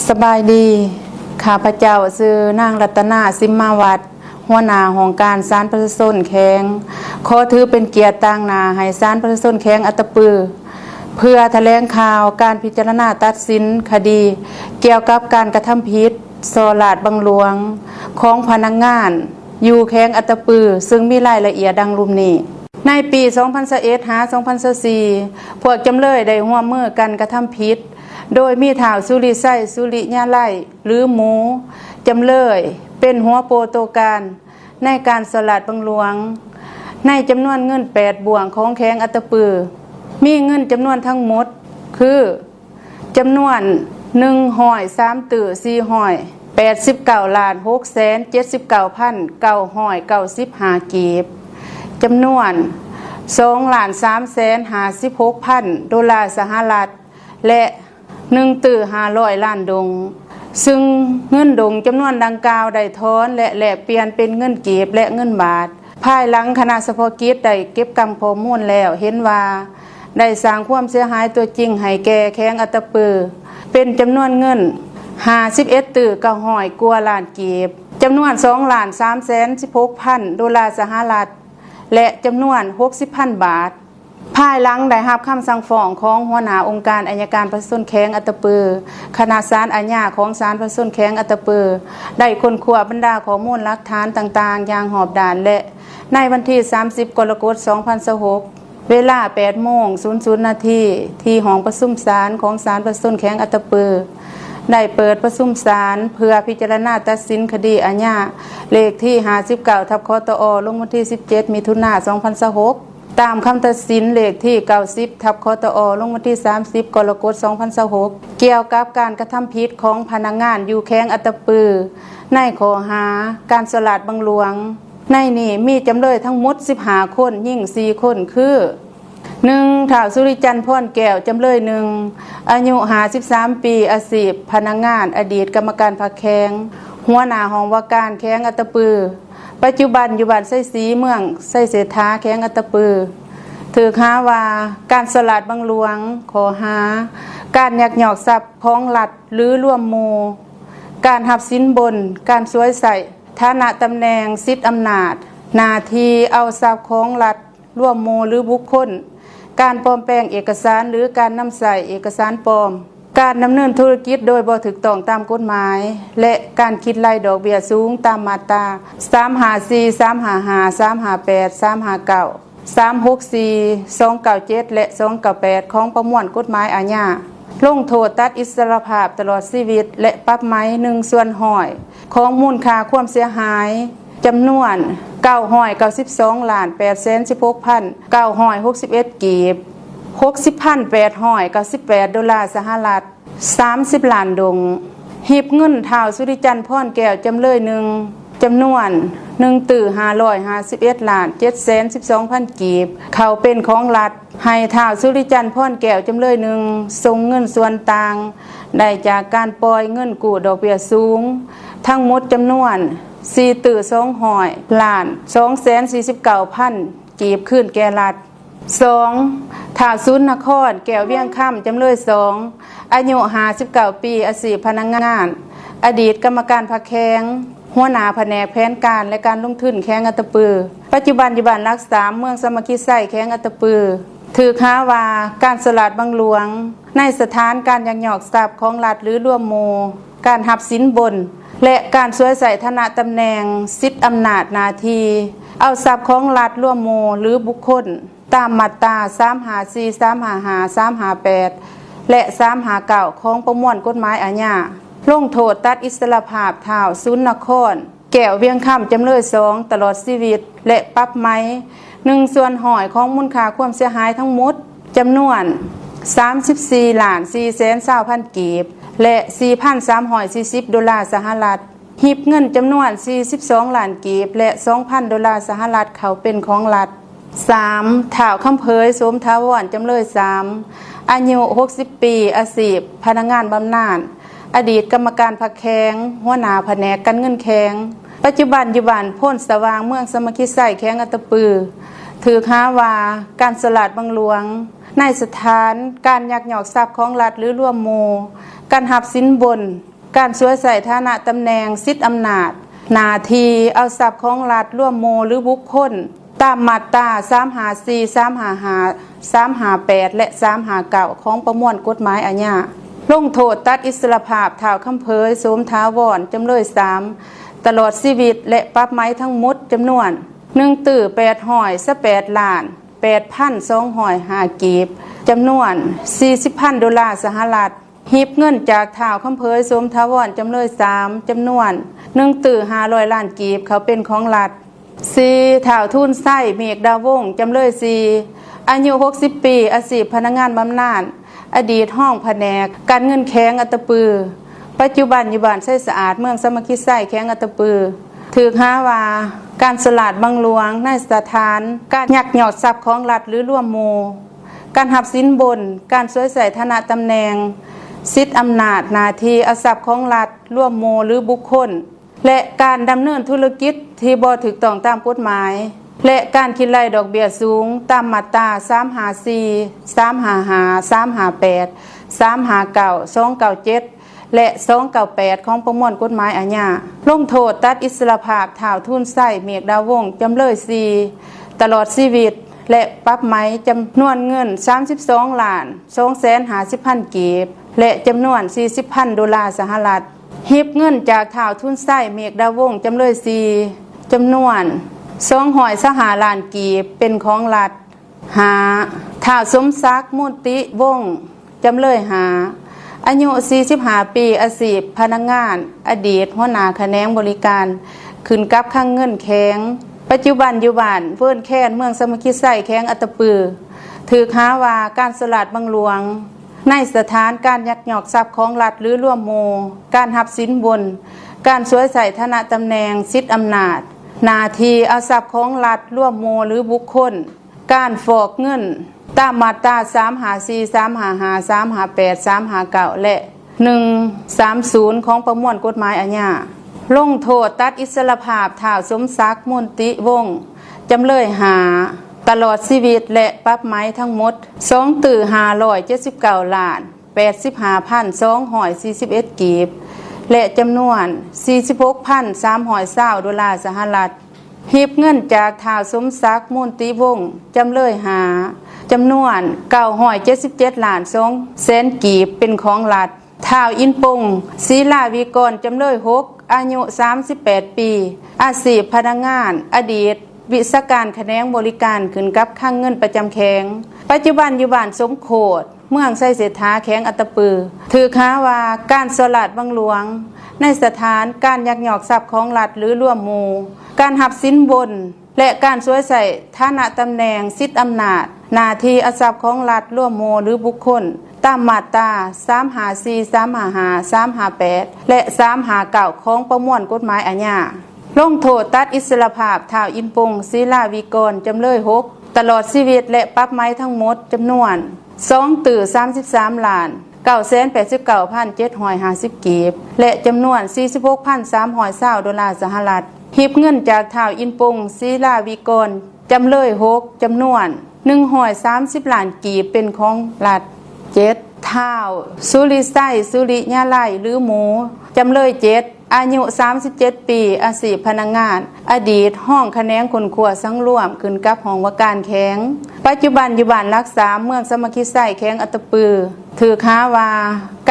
ສະບາຍດີ, ຂ້າພະເຈົ້າຊື່ນາງລັດຕະນາ ສິມມາວັດ, ຫົວໜ້າຫ້ອງການສານປະຊາຊົນແຂວງ. ຂໍຖືເປັນກຽດຕາງໜ້າໃຫ້ສານປະຊາຊົນແຂວງອັດຕະປື ເພື່ອຖະແຫຼງຂ່າວການພິຈາລະນາຕັດສິນຄະດີກ່ຽວກັບການກະທຳຜິດສໍ້ລາດບັງຫຼວງຂອງພະນັກງານຢູ່ແຂວງອັດຕະປື, ຊຶ່ງມີລາຍລະອຽດດັ່ງລຸ່ມນີ້. ໃນປີສອງພັນຊາວເອັດ ຫາ ສອງພັນຊາວສີ່ ພວກຈຳເລີຍໄດ້ຮ່ວມມືກັນກະທຳຜິດ ໂດຍມີທ້າວ ສຸລິໄຊ ສຸລິຍາໄລ ຫຼື ໝູ ຈຳເລີຍ ເປັນຫົວໂປໂຕການໃນການສໍ້ລາດບັງຫຼວງ ໃນຈຳນວນເງິນແປດບ່ວງຂອງແຂວງອັດຕະປື ມີເງິນຈຳນວນທັງໝົດຄື ຈຳນວນໜຶ່ງຮ້ອຍສາມຕື້ ສີ່ຮ້ອຍແປດສິບເກົ້າລ້ານ ຫົກແສນເຈັດສິບເກົ້າພັນ ເກົ້າຮ້ອຍເກົ້າສິບຫ້າກີບ, ຈຳນວນສອງລ້ານສາມແສນຫ້າສິບຫົກພັນໂດລາສະຫະລັດ ແລະ ໜຶ່ງຕື້ຫ້າຮ້ອຍລ້ານດົງ, ຊຶ່ງເງິນດົງຈຳນວນດັ່ງກ່າວໄດ້ຖອນ ແລະ ແລກປ່ຽນເປັນເງິນກີບ ແລະ ເງິນບາດ. ພາຍຫຼັງຄະນະສະເພາະກິດໄດ້ເກັບກຳຂໍ້ມູນແລ້ວ ເຫັນວ່າໄດ້ສ້າງຄວາມເສຍຫາຍຕົວຈິງໃຫ້ແກ່ແຂວງອັດຕະປື ເປັນຈຳນວນເງິນຫ້າສິບເອັດຕື້ເກົ້າຮ້ອຍກວ່າລ້ານກີບ, ຈຳນວນສອງລ້ານສາມແສນສິບຫົກພັນໂດລາສະຫະລັດ ແລະ ຈຳນວນຫົກສິບພັນບາດ. ພາຍຫຼັງໄດ້ຮັບຄຳສັ່ງຟ້ອງຂອງຫົວໜ້າອົງການໄອຍະການປະຊາຊົນແຂວງອັດຕະປື, ຄະນະສານອາຍາຂອງສານປະຊາຊົນແຂວງອັດຕະປື ໄດ້ຄົ້ນຄວ້າບັນດາຂໍ້ມູນຫຼັກຖານຕ່າງໆຢ່າງຮອບດ້ານ ແລະ ໃນວັນທີສາມສິບ ກໍລະກົດ ສອງພັນຊາວຫົກ ເວລາແປດໂມງສູນນາທີ ທີ່ຫ້ອງປະຊຸມສານຂອງສານປະຊາຊົນແຂວງອັດຕະປື ໄດ້ເປີດປະຊຸມສານເພື່ອພິຈາລະນາຕັດສິນຄະດີອາຍາ ເລກທີຫ້າສິບເກົ້າ ທັບ ຄຕອ ລົງວັນທີສິບເຈັດ ມິຖຸນາ ສອງພັນຊາວຫົກ ຕາມຄຳຕັດສິນເລກທີເກົ້າສິບ ທັບ ຄຕອ ລົງວັນທີສາມສິບ ກໍລະກົດ ສອງພັນຊາວຫົກ ກ່ຽວກັບການກະທຳຜິດຂອງພະນັກງານຢູ່ແຂວງອັດຕະປື ໃນຂໍ້ຫາການສໍ້ລາດບັງຫຼວງ. ໃນນີ້ມີຈຳເລີຍທັງໝົດສິບຫ້າຄົນ, ຍິງສີ່ຄົນ ຄື ໜຶ່ງ ທ້າວ ສຸລິຈັນ ພອນແກ້ວ ຈຳເລີຍໜຶ່ງ ອາຍຸຫ້າສິບສາມປີ, ອາຊີບພະນັກງານ, ອະດີດກຳມະການພັກແຂວງ, ຫົວໜ້າຫ້ອງວ່າການແຂວງອັດຕະປື, ປັດຈຸບັນຢູ່ບ້ານໄຊສີ ເມືອງໄຊເສດຖາ ແຂວງອັດຕະປື ຖືກຫາວ່າການສໍ້ລາດບັງຫຼວງ, ຂໍ້ຫາການຍັກຍອກຊັບຂອງລັດ ຫຼື ລວມໝູ່, ການຮັບສິນບົນ, ການສວຍໃຊ້ຖານະຕຳແໜ່ງ, ສິດອຳນາດ, ໜ້າທີ່ເອົາຊັບຂອງລັດ, ລວມໝູ່ ຫຼື ບຸກຄົນ, ການປອມແປງເອກະສານ ຫຼື ການນຳໃຊ້ເອກະສານປອມ, ການດຳເນີນທຸລະກິດໂດຍບໍ່ຖືກຕ້ອງຕາມກົດໝາຍ ແລະ ການຄິດໄລ່ດອກເບ້ຍສູງຕາມມາດຕາສາມຫ້າສີ່, ສາມຫ້າຫ້າ, ສາມຫ້າແປດ, ສາມຫ້າເກົ້າ, ສາມຫົກສີ່, ສອງເກົ້າເຈັດ ແລະ ສອງເກົ້າແປດ ຂອງປະມວນກົດໝາຍອາຍາ, ລົງໂທດຕັດອິດສະຫຼະພາບຕະຫຼອດຊີວິດ ແລະ ປັບໃໝໜຶ່ງສ່ວນຮ້ອຍ ຂອງມູນຄ່າຄວາມເສຍຫາຍຈຳນວນເກົ້າຮ້ອຍເກົ້າສິບສອງລ້ານແປດແສນສິບຫົກພັນເກົ້າຮ້ອຍຫົກສິບເອັດກີບ, ຫົກສິບພັນແປດຮ້ອຍເກົ້າສິບແປດໂດລາສະຫະລັດ, ສາມສິບລ້ານດົງ, ຮີບເງິນທ້າວ ສຸລິຈັນ ພອນແກ້ວ ຈຳເລີຍໜຶ່ງ ຈຳນວນໜຶ່ງຕື້ຫ້າຮ້ອຍຫ້າສິບເອັດລ້ານເຈັດແສນສິບສອງພັນກີບ ເຂົ້າເປັນຂອງລັດ, ໃຫ້ທ້າວ ສຸລິຈັນ ພອນແກ້ວ ຈຳເລີຍໜຶ່ງ ສົ່ງເງິນສ່ວນຕ່າງໄດ້ຈາກການປ່ອຍເງິນກູ້ດອກເບ້ຍສູງ ທັງໝົດຈຳນວນສີ່ຕື້ສອງຮ້ອຍລ້ານສອງແສນສີ່ສິບເກົ້າພັນກີບ ຄືນແກ່ລັດ. ສອງ ທ້າວ ສູນນະຄອນ ແກ້ວວຽງຄຳ ຈຳເລີຍສອງ ອາຍຸຫ້າສິບເກົ້າປີ, ອາຊີບພະນັກງານ, ອະດີດກຳມະການພັກແຂວງ, ຫົວໜ້າພະແນກແຜນການ ແລະ ການລົງທຶນແຂວງອັດຕະປື, ປັດຈຸບັນຢູ່ບ້ານຫຼັກສາມ ເມືອງສາມັກຄີໄຊ ແຂວງອັດຕະປື, ຖືກຫາວ່າການສໍ້ລາດບັງຫຼວງໃນສະຖານການຍັກຍອກຊັບຂອງລັດ ຫຼື ລວມໝູ່, ການຮັບສິນບົນ ແລະ ການສວຍໃຊ້ຖານະຕຳແໜ່ງ, ສິດອຳນາດ, ໜ້າທີ່, ເອົາຊັບຂອງລັດ, ລວມໝູ່ ຫຼື ບຸກຄົນ ຕາມມາດຕາສາມຫ້າສີ່, ສາມຫ້າຫ້າ, ສາມຫ້າແປດ ແລະ ສາມຫ້າເກົ້າ ຂອງປະມວນກົດໝາຍອາຍາ, ລົງໂທດຕັດອິດສະຫຼະພາບທ້າວ ສູນນະຄອນ ແກ້ວວຽງຄຳ ຈຳເລີຍສອງ ຕະຫຼອດຊີວິດ ແລະ ປັບໃໝໜຶ່ງສ່ວນຮ້ອຍຂອງມູນຄ່າຄວາມເສຍຫາຍທັງໝົດ ຈຳນວນສາມສິບສີ່ລ້ານສີ່ແສນຊາວພັນກີບ ແລະ ສີ່ພັນສາມຮ້ອຍສີ່ສິບໂດລາສະຫະລັດ, ຮີບເງິນຈຳນວນສີ່ສິບສອງລ້ານກີບ ແລະ ສອງພັນໂດລາສະຫະລັດເຂົ້າເປັນຂອງລັດ. ສາມ ທ້າວ ຄຳເຜີຍ ໂສມຖາວອນ ຈຳເລີຍສາມ ອາຍຸຫົກສິບປີ, ອາຊີບພະນັກງານບຳນານ, ອະດີດກຳມະການພັກແຂວງ, ຫົວໜ້າພະແນກການເງິນແຂວງ, ປັດຈຸບັນຢູ່ບ້ານໂພນສະຫວ່າງ ເມືອງສາມັກຄີໄຊ ແຂວງອັດຕະປື, ຖືກຫາວ່າການສໍ້ລາດບັງຫຼວງໃນສະຖານການຍັກຍອກຊັບຂອງລັດ ຫຼື ລວມໝູ່, ການຮັບສິນບົນ ການສວຍໃຊ້ຖານະຕຳແໜ່ງ, ສິດອຳນາດ, ໜ້າທີ່, ເອົາຊັບຂອງລັດ, ລວມໝູ່ ຫຼື ບຸກຄົນ ຕາມມາດຕາ ສາມຫ້າສີ່, ສາມຫ້າຫ້າ, ສາມຫ້າແປດ ແລະ ສາມຫ້າເກົ້າ ຂອງປະມວນກົດໝາຍອາຍາ. ລົງໂທດຕັດອິດສະຫຼະພາບທ້າວຄຳເຜີຍ ໂສມຖາວອນ ຈຳເລີຍສາມ ຕະຫຼອດຊີວິດ ແລະ ປັບໃໝທັງໝົດຈຳນວນ ໜຶ່ງຕື້ ແປດຮ້ອຍຊາວແປດລ້ານ ແປດພັນສອງຮ້ອຍຫ້າກີບ, ຈຳນວນ ສີ່ສິບພັນໂດລາສະຫະລັດ. ຮີບເງິນຈາກທ້າວຄຳເຜີຍ ໂສມຖາວອນ ຈຳເລີຍສາມ ຈຳນວນ ໜຶ່ງຕື້ ຫ້າຮ້ອຍລ້ານກີບ ເຂົ້າເປັນຂອງລັດ. ສີ່ ທ້າວທູນໄຊ ເມກດາວົງ ຈຳເລີຍສີ່ ອາຍຸ ຫົກສິບປີ, ອາຊີບພະນັກງານບຳນານ, ອະດີດຮອງພະແນກການເງິນແຂວງອັດຕະປື, ປັດຈຸບັນຢູ່ບ້ານໄຊສະອາດ ເມືອງສາມັກຄີໄຊ ແຂວງອັດຕະປື, ຖືກຫາວ່າການສໍ້ລາດບັງຫຼວງໃນສະຖານການຍັກຍອກຊັບຂອງລັດ ຫຼື ລວມໝູ່, ການຮັບສິນບົນ, ການສວຍໃຊ້ຖານະຕຳແໜ່ງ, ສິດອຳນາດ, ໜ້າທີ່, ເອົາຊັບຂອງລັດ, ລວມໝູ່ ຫຼື ບຸກຄົນ ແລະ ການດຳເນີນທຸລະກິດທີ່ບໍ່ຖືກຕ້ອງຕາມກົດໝາຍ ແລະ ການຄິດໄລ່ດອກເບ້ຍສູງຕາມມາດຕາ ສາມຫ້າສີ່, ສາມຫ້າຫ້າ, ສາມຫ້າແປດ, ສາມຫ້າເກົ້າ, ສອງເກົ້າເຈັດ ແລະ ສອງເກົ້າແປດ ຂອງປະມວນກົດໝາຍອາຍາ. ລົງໂທດຕັດອິດສະຫຼະພາບທ້າວທູນໄຊ ເມກດາວົງ ຈຳເລີຍສີ່ ຕະຫຼອດຊີວິດ ແລະ ປັບໃໝຈຳນວນເງິນ ສາມສິບສອງລ້ານ ສອງແສນຫ້າສິບພັນກີບ ແລະ ຈຳນວນ ສີ່ສິບພັນໂດລາສະຫະລັດ. ຮີບເງິນຈາກທ້າວທູນໄຊ ເມກດາວົງ ຈຳເລີຍສີ່ ຈຳນວນ ສອງຮ້ອຍຊາວຫ້າລ້ານກີບ ເປັນຂອງລັດ. ຫ້າ ທ້າວສົມສັກ ມູນຕິວົງ ຈຳເລີຍຫ້າ ອາຍຸ ສີ່ສິບຫ້າປີ, ອາຊີບພະນັກງານ, ອະດີດຫົວໜ້າຂະແໜງບໍລິການ ຂຶ້ນກັບຄັງເງິນແຂວງ, ປັດຈຸບັນຢູ່ບ້ານເວີນແຄນ ເມືອງສາມັກຄີໄຊ ແຂວງອັດຕະປື, ຖືກຫາວ່າການສໍ້ລາດບັງຫຼວງ ໃນສະຖານການຍັກຍອກຊັບຂອງລັດ ຫຼື ລວມໝູ່, ການຮັບສິນບົນ, ການສວຍໃຊ້ຖານະຕຳແໜ່ງ, ສິດອຳນາດ, ໜ້າທີ່, ເອົາຊັບຂອງລັດ, ລວມໝູ່ ຫຼື ບຸກຄົນ, ການຟອກເງິນ ຕາມມາດຕາ ສາມຫ້າສີ່, ສາມຫ້າຫ້າ, ສາມຫ້າແປດ, ສາມຫ້າເກົ້າ ແລະ ໜຶ່ງສາມສູນ ຂອງປະມວນກົດໝາຍອາຍາ. ລົງໂທດຕັດອິດສະຫຼະພາບທ້າວສົມສັກ ມູນຕິວົງ ຈຳເລີຍຫ້າ ຕະຫຼອດຊີວິດ ແລະ ປັບໃໝທັງໝົດ ສອງຕື້ ຫ້າຮ້ອຍເຈັດສິບເກົ້າລ້ານ ແປດສິບຫ້າພັນສອງຮ້ອຍສີ່ສິບເອັດກີບ ແລະ ຈຳນວນ ສີ່ສິບຫົກພັນສາມຮ້ອຍຊາວໂດລາສະຫະລັດ. ຮີບເງິນຈາກທ້າວສົມສັກ ມູນຕິວົງ ຈຳເລີຍຫ້າ ຈຳນວນ ເກົ້າຮ້ອຍເຈັດສິບເຈັດລ້ານສອງແສນກີບ ເປັນຂອງລັດ. ທ້າວອິນປົງ ສີລາວິກອນ ຈຳເລີຍຫົກ ອາຍຸ ສາມສິບແປດປີ, ອາຊີບພະນັກງານ, ອະດີດວິຊາການຂະແໜງບໍລິການ ຂຶ້ນກັບຄັງເງິນປະຈຳແຂວງ, ປັດຈຸບັນຢູ່ບ້ານສົມໂຄດ ເມືອງໄຊເສດຖາ ແຂວງອັດຕະປື, ຖືກຫາວ່າການສໍ້ລາດບັງຫຼວງ ໃນສະຖານການຍັກຍອກຊັບຂອງລັດ ຫຼື ລວມໝູ່, ການຮັບສິນບົນ ແລະ ການສວຍໃຊ້ຖານະຕຳແໜ່ງ, ສິດອຳນາດ, ໜ້າທີ່, ເອົາຊັບຂອງລັດ, ລວມໝູ່ ຫຼື ບຸກຄົນ ຕາມມາດຕາ ສາມຫ້າສີ່, ສາມຫ້າຫ້າ, ສາມຫ້າແປດ ແລະ ສາມຫ້າເກົ້າ ຂອງປະມວນກົດໝາຍອາຍາ. ລົງໂທດຕັດອິດສະຫຼະພາບທ້າວອິນປົງ ສີລາວິກອນ ຈຳເລີຍຫົກ ຕະຫຼອດຊີວິດ ແລະ ປັບໃໝທັງໝົດຈຳນວນ ສອງຕື້ ສາມສິບສາມລ້ານ ເກົ້າແສນແປດສິບເກົ້າພັນເຈັດຮ້ອຍຫ້າສິບກີບ ແລະ ຈຳນວນ ສີ່ສິບຫົກພັນສາມຮ້ອຍຊາວໂດລາສະຫະລັດ. ຮີບເງິນຈາກທ້າວອິນປົງ ສີລາວິກອນ ຈຳເລີຍຫົກ ຈຳນວນ ໜຶ່ງຮ້ອຍສາມສິບລ້ານກີບ ເປັນຂອງລັດ. ເຈັດ ທ້າວ ສຸລິໄຊ ສຸລິຍາໄລ ຫຼື ໝູ ຈຳເລີຍເຈັດ ອາຍຸ ສາມສິບເຈັດປີ, ອາຊີບພະນັກງານ, ອະດີດຮອງຂະແໜງຄົ້ນຄວ້າສັງລວມ ຂຶ້ນກັບຫ້ອງວ່າການແຂວງ, ປັດຈຸບັນຢູ່ບ້ານຫຼັກສາມ ເມືອງສາມັກຄີໄຊ ແຂວງອັດຕະປື, ຖືກຫາວ່າ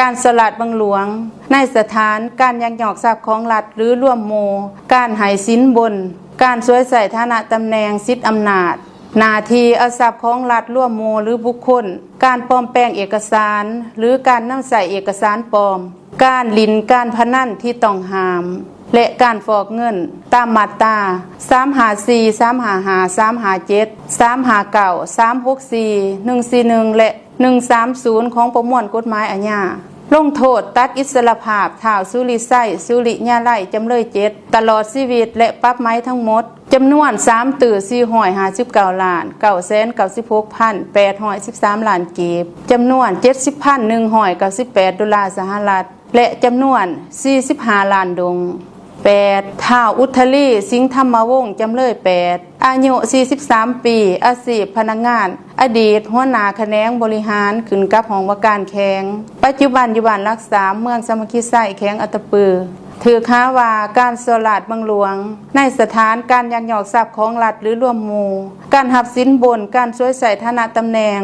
ການສໍ້ລາດບັງຫຼວງ ໃນສະຖານການຍັກຍອກຊັບຂອງລັດ ຫຼື ລວມໝູ່, ການໃຫ້ສິນບົນ, ການສວຍໃຊ້ຖານະຕຳແໜ່ງ, ສິດອຳນາດ, ໜ້າທີ່, ເອົາຊັບຂອງລັດ, ລວມໝູ່ ຫຼື ບຸກຄົນ, ການປອມແປງເອກະສານ ຫຼື ການນຳໃຊ້ເອກະສານປອມ, ການຫຼິ້ນການພະນັນທີ່ຕ້ອງຫ້າມ ແລະ ການຟອກເງິນ ຕາມມາດຕາ ສາມຫ້າສີ່, ສາມຫ້າຫ້າ, ສາມຫ້າເຈັດ, ສາມຫ້າເກົ້າ, ສາມຫົກສີ່, ໜຶ່ງສີ່ໜຶ່ງ ແລະ ໜຶ່ງສາມສູນ ຂອງປະມວນກົດໝາຍອາຍາ. ລົງໂທດຕັດອິດສະຫຼະພາບທ້າວ ສຸລິໄຊ ສຸລິຍາໄລ ຈຳເລີຍເຈັດ ຕະຫຼອດຊີວິດ ແລະ ປັບໃໝທັງໝົດ ຈຳນວນ ສາມຕື້ ສີ່ຮ້ອຍຫ້າສິບເກົ້າລ້ານ ເກົ້າແສນເກົ້າສິບຫົກພັນແປດຮ້ອຍສິບສາມລ້ານກີບ, ຈຳນວນ ເຈັດສິບພັນໜຶ່ງຮ້ອຍເກົ້າສິບແປດໂດລາສະຫະລັດ ແລະ ຈຳນວນ ສີ່ສິບຫ້າລ້ານດົງ. ແປດ ທ້າວ ອຸດທະລີ ສິງທຳມະວົງ ຈຳເລີຍແປດ ອາຍຸສີ່ສິບສາມປີ ອາຊີບພະນັກງານ ອະດີດຫົວໜ້າຂະແໜງບໍລິຫານ ຂຶ້ນກັບຫ້ອງວ່າການແຂວງ ປັດຈຸບັນຢູ່ບ້ານຫຼັກສາມ ເມືອງສາມັກຄີໄຊ ແຂວງອັດຕະປື ຖືກຫາວ່າການສໍ້ລາດບັງຫຼວງ ໃນສະຖານການຍັກຍອກຊັບຂອງລັດ ຫຼື ລວມໝູ່, ການຮັບສິນບົນ, ການສວຍໃຊ້ຖານະຕຳແໜ່ງ,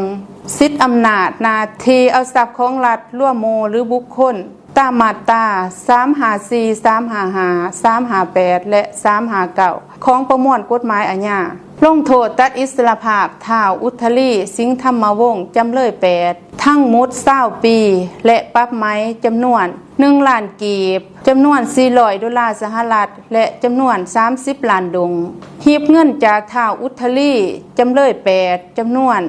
ສິດອຳນາດ, ໜ້າທີ່ເອົາຊັບຂອງລັດ, ລວມໝູ່ ຫຼື ບຸກຄົນ ຕາມມາດຕາສາມຫ້າສີ່, ສາມຫ້າຫ້າ, ສາມຫ້າແປດ ແລະ ສາມຫ້າເກົ້າ ຂອງປະມວນກົດໝາຍອາຍາ. ລົງໂທດຕັດອິດສະຫຼະພາບ ທ້າວ ອຸດທະລີ ສິງທຳມະວົງ ຈຳເລີຍແປດ ທັງໝົດຊາວປີ ແລະ ປັບໃໝຈຳນວນໜຶ່ງລ້ານກີບ, ຈຳນວນສີ່ຮ້ອຍໂດລາສະຫະລັດ ແລະ ຈຳນວນສາມສິບລ້ານດົງ, ຮີບເງິນຈາກທ້າວ ອຸດທະລີ ຈຳເລີຍແປດ ຈຳນວນ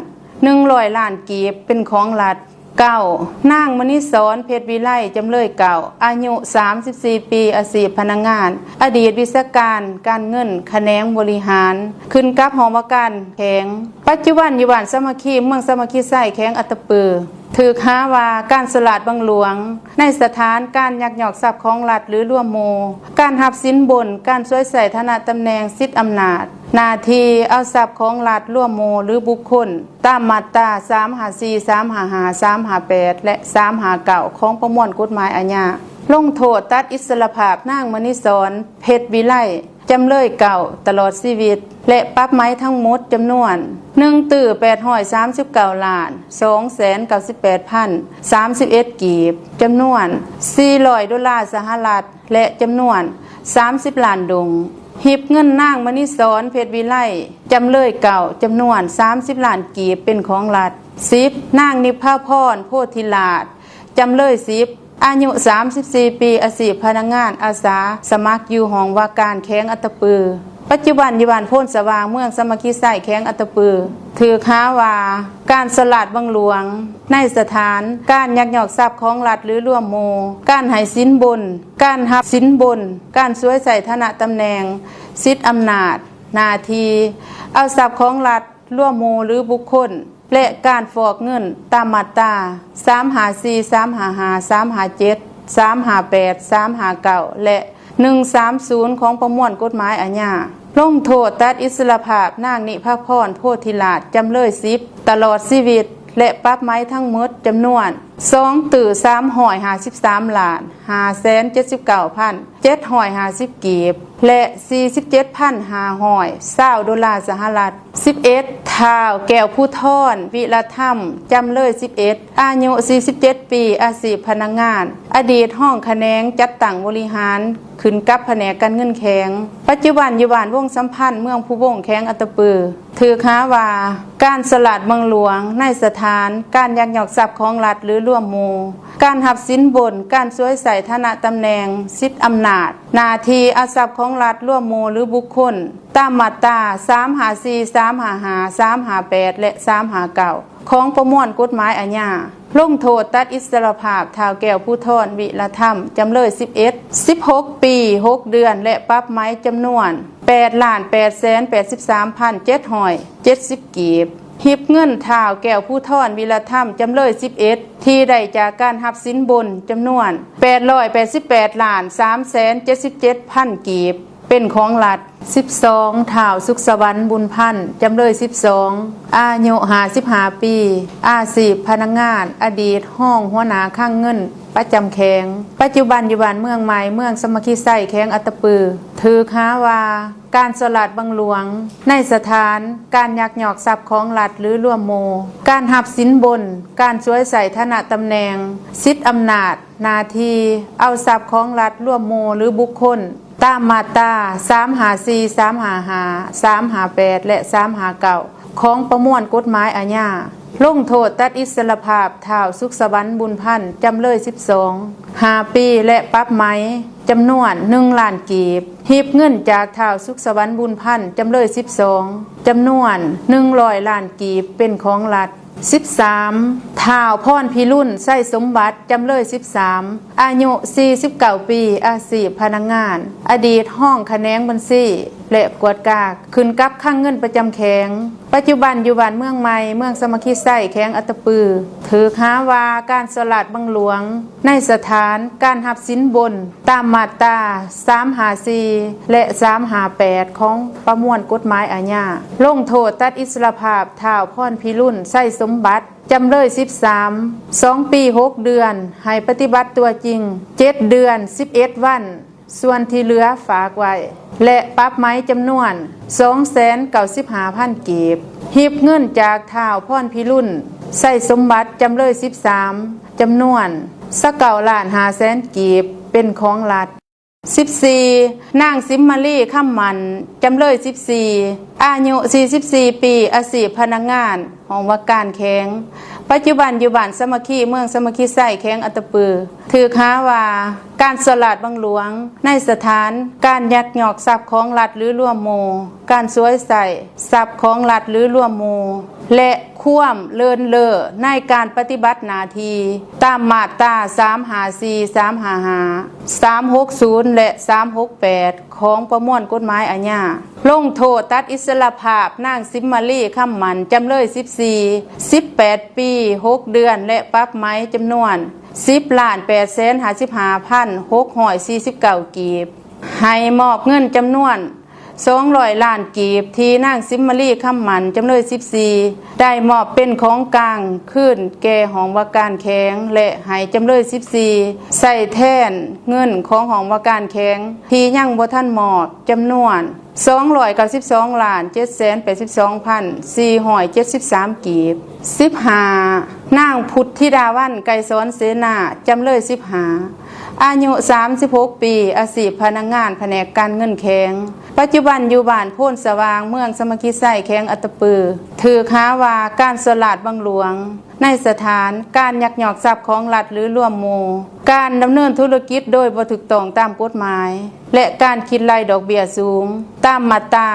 ໜຶ່ງຮ້ອຍລ້ານກີບ ເປັນຂອງລັດ. ເກົ້າ ນາງ ມະນີສອນ ເພັດວິໄລ ຈຳເລີຍເກົ້າ ອາຍຸສາມສິບສີ່ປີ ອາຊີບພະນັກງານ ອະດີດວິຊາການການເງິນ ຂະແໜງບໍລິຫານ ຂຶ້ນກັບຫ້ອງວ່າການແຂວງ ປັດຈຸບັນຢູ່ບ້ານສາມັກຄີ ເມືອງສາມັກຄີໄຊ ແຂວງອັດຕະປື ຖືກຫາວ່າການສໍ້ລາດບັງຫຼວງ ໃນສະຖານການຍັກຍອກຊັບຂອງລັດ ຫຼື ລວມໝູ່, ການຮັບສິນບົນ, ການສວຍໃຊ້ຖານະຕຳແໜ່ງ, ສິດອຳນາດ, ໜ້າທີ່ເອົາຊັບຂອງລັດ, ລວມໝູ່ ຫຼື ບຸກຄົນ ຕາມມາດຕາສາມຫ້າສີ່, ສາມຫ້າຫ້າ, ສາມຫ້າແປດ ແລະ ສາມຫ້າເກົ້າ ຂອງປະມວນກົດໝາຍອາຍາ. ລົງໂທດຕັດອິດສະຫຼະພາບນາງ ມະນີສອນ ເພັດວິໄລ ຈຳເລີຍເກົ້າ ຕະຫຼອດຊີວິດ ແລະ ປັບໃໝທັງໝົດຈຳນວນໜຶ່ງຕື້ແປດຮ້ອຍສາມສິບເກົ້າລ້ານສອງແສນເກົ້າສິບແປດພັນສາມສິບເອັດກີບ, ຈຳນວນສີ່ຮ້ອຍໂດລາສະຫະລັດ ແລະ ຈຳນວນສາມສິບລ້ານດົງ, ຮີບເງິນນາງ ມະນີສອນ ເພັດວິໄລ ຈຳເລີຍເກົ້າ ຈຳນວນສາມສິບລ້ານກີບ ເປັນຂອງລັດ. ສິບ ນາງ ນິບພາພອນ ໂພທິລາດ ຈຳເລີຍສິບ ອາຍຸສາມສິບສີ່ປີ ອາຊີບພະນັກງານອາສາສະໝັກ ຢູ່ຫ້ອງວ່າການແຂວງອັດຕະປື ປັດຈຸບັນຢູ່ບ້ານໂພນສະຫວ່າງ ເມືອງສາມັກຄີໄຊ ແຂວງອັດຕະປື ຖືກຫາວ່າການສໍ້ລາດບັງຫຼວງ ໃນສະຖານການຍັກຍອກຊັບຂອງລັດ ຫຼື ລວມໝູ່, ການໃຫ້ສິນບົນ, ການຮັບສິນບົນ, ການສວຍໃຊ້ຖານະຕຳແໜ່ງ, ສິດອຳນາດ, ໜ້າທີ່ເອົາຊັບຂອງລັດ, ລວມໝູ່ ຫຼື ບຸກຄົນ ແລະ ການຟອກເງິນຕາມມາດຕາສາມຫ້າສີ່, ສາມຫ້າຫ້າ, ສາມຫ້າເຈັດ, ສາມຫ້າແປດ, ສາມຫ້າເກົ້າ ແລະ ໜຶ່ງສາມສູນ ຂອງປະມວນກົດໝາຍອາຍາ. ລົງໂທດຕັດອິດສະຫຼະພາບນາງ ນິພາພອນ ໂພທິລາດ ຈຳເລີຍສິບ ຕະຫຼອດຊີວິດ ແລະ ປັບໃໝທັງໝົດຈຳນວນສອງຕື້ສາມຮ້ອຍຫ້າສິບສາມລ້ານຫ້າແສນເຈັດສິບເກົ້າພັນ ເຈັດຮ້ອຍຫ້າສິບກີບ ແລະ ສີ່ສິບເຈັດພັນຫ້າຮ້ອຍຊາວໂດລາສະຫະລັດ. ສິບເອັດ ທ້າວ ແກ້ວພູທອນ ວິລະທຳ ຈຳເລີຍສິບເອັດ ອາຍຸສີ່ສິບເຈັດປີ ອາຊີບພະນັກງານ ອະດີດຮອງຂະແໜງຈັດຕັ້ງບໍລິຫານ ຂຶ້ນກັບພະແນກການເງິນແຂວງ ປັດຈຸບັນຢູ່ບ້ານວົງສຳພັນ ເມືອງພູວົງ ແຂວງອັດຕະປື ຖືກຫາວ່າການສໍ້ລາດບັງຫຼວງ ໃນສະຖານການຍັກຍອກຊັບຂອງລັດ ຫຼື ລວມໝູ່, ການຮັບສິນບົນ, ການສວຍໃຊ້ຖານະຕຳແໜ່ງ, ສິດອຳນາດ, ໜ້າທີ່ເອົາຊັບຂອງລັດ, ລວມໝູ່ ຫຼື ບຸກຄົນ ຕາມມາດຕາສາມຫ້າສີ່, ສາມຫ້າຫ້າ, ສາມຫ້າແປດ ແລະ ສາມຫ້າເກົ້າ ຂອງປະມວນກົດໝາຍອາຍາ. ລົງໂທດຕັດອິດສະຫຼະພາບ ທ້າວ ແກ້ວພູທອນ ວິລະທຳ ຈຳເລີຍສິບເອັດ ສິບຫົກປີ ຫົກເດືອນ ແລະ ປັບໃໝຈຳນວນແປດລ້ານແປດແສນແປດສິບສາມພັນເຈັດຮ້ອຍເຈັດສິບກີບ. ຮີບເງິນທ້າວ ແກ້ວພູທອນ ວິລະທຳ ຈຳເລີຍສິບເອັດ ທີ່ໄດ້ຈາກການຮັບສິນບົນຈຳນວນແປດຮ້ອຍແປດສິບແປດລ້ານສາມແສນເຈັດສິບເຈັດພັນກີບ ເປັນຂອງລັດ. ສິບສອງ ທ້າວ ສຸກສະຫວັນ ບຸນພັນ ຈຳເລີຍສິບສອງ ອາຍຸຫ້າສິບຫ້າປີ ອາຊີບພະນັກງານ ອະດີດຮອງຫົວໜ້າຄັງເງິນປະຈຳແຂວງ ປັດຈຸບັນຢູ່ບ້ານເມືອງໃໝ່ ເມືອງສາມັກຄີໄຊ ແຂວງອັດຕະປື ຖືກຫາວ່າການສໍ້ລາດບັງຫຼວງ ໃນສະຖານການຍັກຍອກຊັບຂອງລັດ ຫຼື ລວມໝູ່, ການຮັບສິນບົນ, ການສວຍໃຊ້ຖານະຕຳແໜ່ງ, ສິດອຳນາດ, ໜ້າທີ່ເອົາຊັບຂອງລັດ, ລວມໝູ່ ຫຼື ບຸກຄົນ ຕາມມາດຕາສາມຫ້າສີ່, ສາມຫ້າຫ້າ, ສາມຫ້າແປດ ແລະ ສາມຫ້າເກົ້າ ຂອງປະມວນກົດໝາຍອາຍາ. ລົງໂທດຕັດອິດສະຫຼະພາບ ທ້າວ ສຸກສະຫວັນ ບຸນພັນ ຈຳເລີຍສິບສອງ ຫ້າປີ ແລະ ປັບໃໝຈຳນວນໜຶ່ງລ້ານກີບ, ຮີບເງິນຈາກທ້າວ ສຸກສະຫວັນ ບຸນພັນ ຈຳເລີຍສິບສອງ ຈຳນວນໜຶ່ງຮ້ອຍລ້ານກີບ ເປັນຂອງລັດ. ສິບສາມ ທ້າວ ພອນພິລຸນ ໄຊສົມບັດ ຈຳເລີຍສິບສາມ ອາຍຸສີ່ສິບເກົ້າປີ ອາຊີບພະນັກງານ ອະດີດຮອງຂະແໜງບັນຊີ ແລະ ກວດກາ ຂຶ້ນກັບຄັງເງິນປະຈຳແຂວງ. ປັດຈຸບັນຢູ່ບ້ານເມືອງໃໝ່, ເມືອງສາມັກຄີໄຊ, ແຂວງອັດຕະປື, ຖືກຫາວ່າການສໍ້ລາດບັງຫຼວງໃນສະຖານການຮັບສິນບົນ ຕາມມາດຕາສາມຫ້າສີ່ ແລະ ສາມຫ້າແປດ ຂອງປະມວນກົດໝາຍອາຍາ, ລົງໂທດຕັດອິດສະຫຼະພາບທ້າວພອນພິລຸນ ໄຊສົມບັດ ຈຳເລີຍສິບສາມ ສອງປີ ຫົກເດືອນ ໃຫ້ປະຕິບັດຕົວຈິງ ເຈັດເດືອນ ສິບເອັດວັນ, ສ່ວນທີ່ເຫຼືອຝາກໄວ້ ແລະ ປັບໃໝຈຳນວນ ສອງແສນເກົ້າສິບຫ້າພັນ ກີບ, ຮິບເງິນຈາກທ້າວພອນພິລຸນ ໄຊສົມບັດ ຈຳເລີຍສິບສາມ ຈຳນວນ ຊາວເກົ້າລ້ານຫ້າແສນ ກີບ ເປັນຂອງລັດ. ສິບສີ່ ນາງສິມມາລີ ຄຳໝັ້ນ ຈຳເລີຍສິບສີ່ ອາຍຸສີ່ສິບສີ່ປີ, ອາຊີບພະນັກງານຫ້ອງວ່າການແຂວງ, ປັດຈຸບັນຢູ່ບ້ານສາມັກຄີ, ເມືອງສາມັກຄີໄຊ, ແຂວງອັດຕະປື, ຖືກຫາວ່າການສໍ້ລາດບັງຫຼວງໃນສະຖານການຍັກຍອກຊັບຂອງລັດ ຫຼື ລວມໝູ່, ການສວຍໃຊ້ຊັບຂອງລັດ ຫຼື ລວມໝູ່ ແລະ ຄວາມເລີນເລີ້ໃນການປະຕິບັດໜ້າທີ່ ຕາມມາດຕາສາມຫ້າສີ່, ສາມຫ້າຫ້າ, ສາມຫົກສູນ ແລະ ສາມຫົກແປດ ຂອງປະມວນກົດໝາຍອາຍາ, ລົງໂທດຕັດອິດສະຫຼະພາບນາງສິມມາລີ ຄຳໝັ້ນ ຈຳເລີຍສິບສີ່ ສິບແປດປີ ຫົກເດືອນ ແລະ ປັບໃໝຈຳນວນ ສິບລ້ານແປດແສນຫ້າສິບຫ້າພັນຫົກຮ້ອຍສີ່ສິບເກົ້າ ກີບ, ໃຫ້ມອບເງິນຈຳນວນ ສອງຮ້ອຍລ້ານ ກີບ ທີ່ນາງສິມມາລີ ຄຳໝັ້ນ ຈຳເລີຍສິບສີ່ ໄດ້ມອບເປັນຂອງກາງຄືນແກ່ຫ້ອງວ່າການແຂວງ ແລະ ໃຫ້ຈຳເລີຍສິບສີ່ ໃຊ້ແທນເງິນຂອງຫ້ອງວ່າການແຂວງທີ່ຍັງບໍ່ທັນມອບ ຈຳນວນ ສອງຮ້ອຍເກົ້າສິບສອງລ້ານເຈັດແສນແປດສິບສອງພັນສີ່ຮ້ອຍເຈັດສິບສາມ ກີບ. ສິບຫ້າ ນາງພຸດທິດາວັນ ໄກສອນເສນາ ຈຳເລີຍສິບຫ້າ ອາຍຸສາມສິບຫົກປີ, ອາຊີບພະນັກງານພະແນກການເງິນແຂວງ, ປັດຈຸບັນຢູ່ບ້ານໂພນສະຫວ່າງ, ເມືອງສາມັກຄີໄຊ, ແຂວງອັດຕະປື, ຖືກຫາວ່າການສໍ້ລາດບັງຫຼວງໃນສະຖານການຍັກຍອກຊັບຂອງລັດ ຫຼື ລວມໝູ່, ການດຳເນີນທຸລະກິດໂດຍບໍ່ຖືກຕ້ອງຕາມກົດໝາຍ ແລະ ການຄິດໄລ່ດອກເບ້ຍສູງ ຕາມມາດຕາ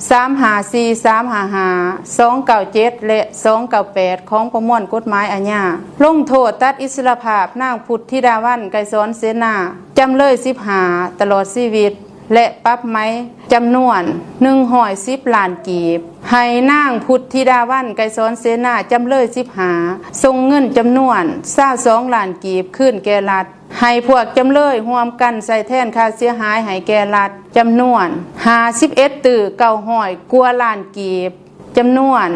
ສາມຫ້າສີ່, ສາມຫ້າຫ້າ, ສອງເກົ້າເຈັດ ແລະ ສອງເກົ້າແປດ ຂອງປະມວນກົດໝາຍອາຍາ, ລົງໂທດຕັດອິດສະຫຼະພາບນາງພຸດທິດາວັນ ໄກສອນເສນາ ຈຳເລີຍສິບຫ້າ ຕະຫຼອດຊີວິດ ແລະ ປັບໃໝຈຳນວນໜຶ່ງຮ້ອຍສິບລ້ານກີບ, ໃຫ້ນາງພຸດທິດາວັນ ໄກສອນເສນາ ຈຳເລີຍສິບຫ້າ ສົ່ງເງິນຈຳນວນຊາວສອງລ້ານກີບຄືນແກ່ລັດ, ໃຫ້ພວກຈຳເລີຍຮ່ວມກັນໃຊ້ແທນຄ່າເສຍຫາຍໃຫ້ແກ່ລັດ ຈຳນວນຫ້າສິບເອັດຕື້ເກົ້າຮ້ອຍກວ່າລ້ານກີບ, ຈຳນວນ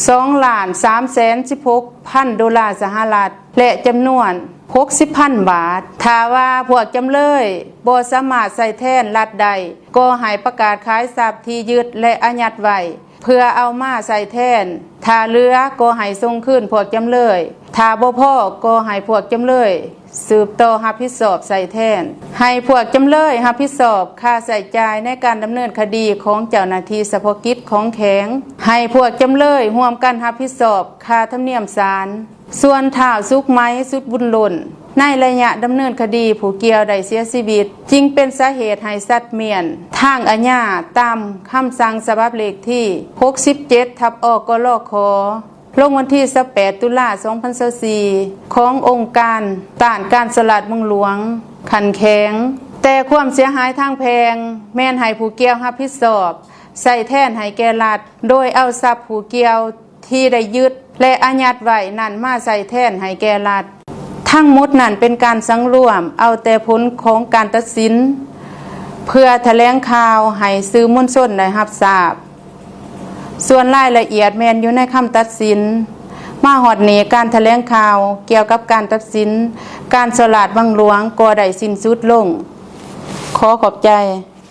ສອງລ້ານສາມແສນສິບຫົກພັນໂດລາສະຫະລັດ ແລະ ຈຳນວນຫົກສິບພັນບາດ. ຖ້າວ່າພວກຈຳເລີຍບໍ່ສາມາດໃຊ້ແທນລັດໄດ້, ກໍໃຫ້ປະກາດຂາຍຊັບທີ່ຍຶດ ແລະ ອາຍັດໄວ້ ເພື່ອເອົາມາໃຊ້ແທນ. ຖ້າເຫຼືອກໍໃຫ້ສົ່ງຄືນພວກຈຳເລີຍ. ຖ້າບໍ່ພໍກໍໃຫ້ພວກຈຳເລີຍສືບຕໍ່ຮັບຜິດຊອບໃຊ້ແທນ. ໃຫ້ພວກຈຳເລີຍຮັບຜິດຊອບຄ່າໃຊ້ຈ່າຍໃນການດຳເນີນຄະດີຂອງເຈົ້າໜ້າທີ່ສະເພາະກິດຂອງແຂວງ. ໃຫ້ພວກຈຳເລີຍຮ່ວມກັນຮັບຜິດຊອບຄ່າທຳນຽມສານ. ສ່ວນທ້າວສຸກໄໝ ສຸດບຸນລົ້ນ ໃນໄລຍະດຳເນີນຄະດີຜູ້ກ່ຽວໄດ້ເສຍຊີວິດ, ຈຶ່ງເປັນສາເຫດໃຫ້ສັດໝຽນທາງອາຍາຕາມຄຳສັ່ງສະບັບເລກທີຫົກສິບເຈັດ ທັບ ອກລຂ ລົງວັນທີຊາວແປດ ຕຸລາ ສອງພັນຊາວສີ່ ຂອງອົງການຕ້ານການສໍ້ລາດບັງຫຼວງຂັ້ນແຂວງ, ແຕ່ຄວາມເສຍຫາຍທາງແພ່ງແມ່ນໃຫ້ຜູ້ກ່ຽວຮັບຜິດຊອບໃຊ້ແທນໃຫ້ແກ່ລັດ, ໂດຍເອົາຊັບຜູ້ກ່ຽວ ທີ່ໄດ້ຍຶດ ແລະ ອາຍັດໄວ້ນັ້ນມາໃຊ້ແທນໃຫ້ແກ່ລັດ. ທັງໝົດນັ້ນເປັນການສັງລວມເອົາແຕ່ຜົນຂອງການຕັດສິນ ເພື່ອຖະແຫຼງຂ່າວໃຫ້ສື່ມວນຊົນໄດ້ຮັບຊາບ. ສ່ວນລາຍລະອຽດແມ່ນຢູ່ໃນຄຳຕັດສິນ. ມາຮອດນີ້ ການຖະແຫຼງຂ່າວກ່ຽວກັບການຕັດສິນການສໍ້ລາດບັງຫຼວງກໍໄດ້ສິ້ນສຸດລົງ. ຂໍຂອບໃຈ.